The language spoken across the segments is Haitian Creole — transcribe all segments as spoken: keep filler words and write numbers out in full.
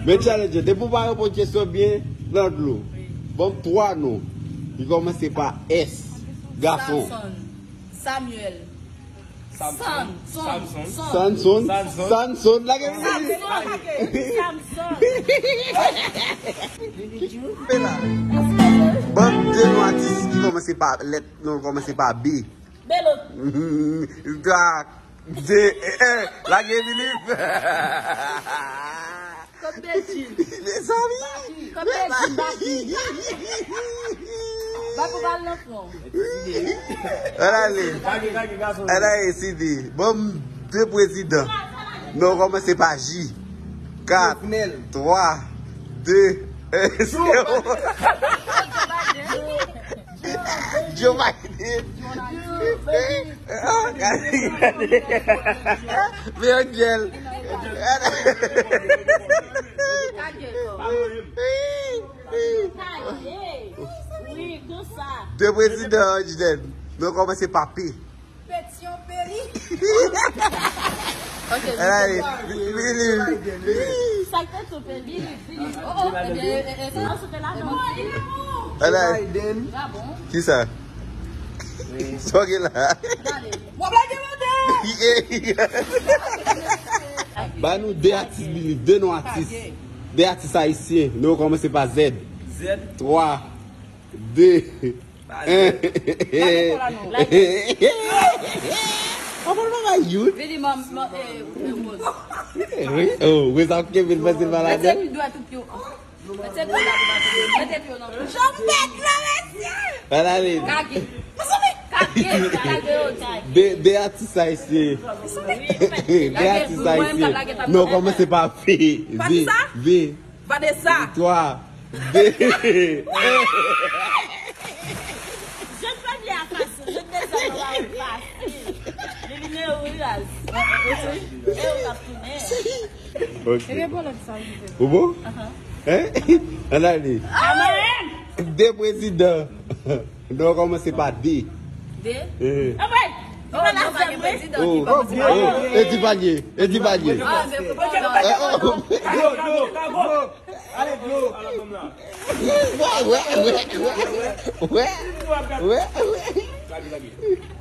Men challenge, depi w pa reponn kesyon byen, nan dlo. Ban m twa non ki kòmanse pa S. Gason. Samson. Samuel. San. Son. Sanson. Sanson. Sanson. Lage vini. Samson. Samson. Ban m de non atis ki kòmanse pa lèt, non, kòmanse pa B. Belo. Dak. De, eh, eh, lage Billy. Kot Bedjine? Mezanmi. Kot Bedjine, Babi? Babi, bal nan fwon. Ann ale. Ann ale, Sidi. Ban m de prezidan. Non, kòmanse pa J. Kat, twa, de, en, zewo. Joe Biden. Ah, gade, gade. Men Angel. De prezidan, Angel. Nou kòmanse pa P. Petyon Peri. Ok, Billy. Sa k te tou Peri? Billy, Billy. Oh, oh, ebyen, e, e, se nan soupe la, non. Ann ale. Biden. Kisa? Sa w gen la? Gade. Mwen plage mande. Ba nou de atis, Billy, de non atis. De atis ayisyen. Nou kòmanse pa Z. Z. Twa, de, en. Lage kò la non. Lage. Papa, nou pa bay youn. Vini, man, man, eh, eh, Rose. Eh, wi. Oh, Rose ap kenbe l fasil pa ladan. Mete pi dwèt ou pye w. Mete pi w nan, mete pi w nan. Jan m fèt la, mesye. Ann ale. Kage. Kage, kage yo, kage. De, de atis ayisyen. De atis ayisyen. Non, kòmanse pa V. V. V. Vanessa. Twa, de. Je ne peux plus effacer, je ne peux plus effacer. Le numéro raz. E ou k ap tounen. Ok. Ou bon? Hein? Ann ale. De prezidan. Non, kòmanse pa D. D? Eh. Oh, non, pa gen prezidan ki kòmanse pa D. Oh, Eddie Pagé, Eddie Pagé. Ah, men pou...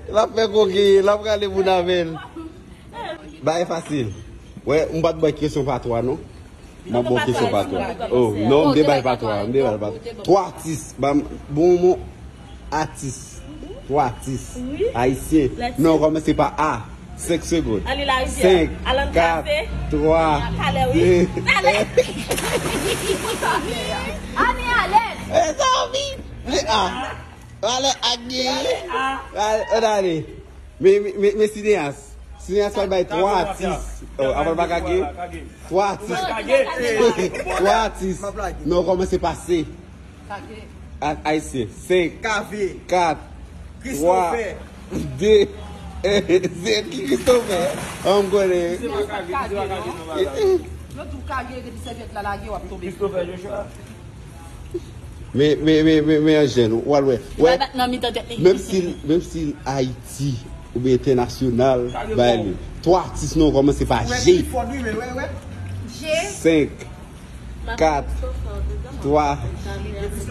L ap fè koke, l ap rale moun avè l. Bagay fasil. Wè, m pa t bay kesyon pa twa, non. M ap ba w kesyon pa twa. Oh, non, m te bay pa twa, m te bay pa twa. Twa atis, ba m, bon, bon, atis. Twa atis. Ayisyen. Non, kòmanse pa A. Senk segonn. Senk, kat, twa, de. Mezanmi. Mezanmi. Ale, agi. Ale, ann ale. Men, men, men, men Sineyas. Sineyas pral bay twa atis. Oh, avan l pa kage. Twa atis. Twa atis. Non, kòmanse pa C. A-, ayisyen. Senk. Kat. Twa. De. Se ki Christopher? An, m konnen. Yo di w kage depi sèvyèt la lage, w ap tonbe. Men, men, men, men, men Angel, w al wè. Wè, menm si, menm si Ayiti oubyen entènasyonal, bay li. Twa atis non kòmanse pa J. Senk, kat, twa,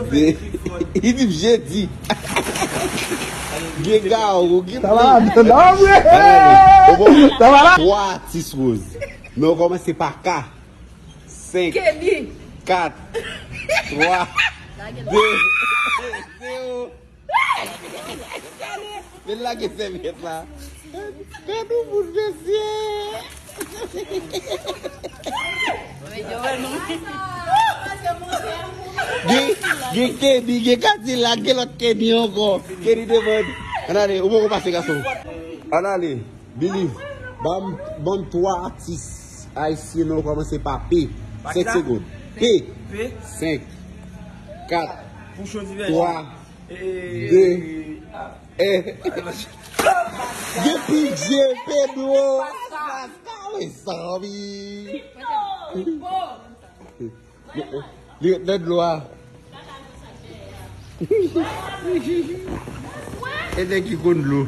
de. Li di m jedi. Gen Gawou, gen... Twa atis, Rose. Non kòmanse pa K. Senk, kat, twa, de, zewo. Men lage sèvyèt la. Gad nou boulvèse. Gen, gen Kenny, gen Kadilak, gen lòt Kenny ankò. Kenny Devon. Ann ale, ou poko pase, gason. Ann ale. Believe. Ban m, ban m twa atis ayisyen non kòmanse pa P. Senk segonn. P. Senk. Kat. Twa. De. En. Depi Dje Pedro. Mezanmi. Li ret nan dlo a. E nèg ki konn dlo.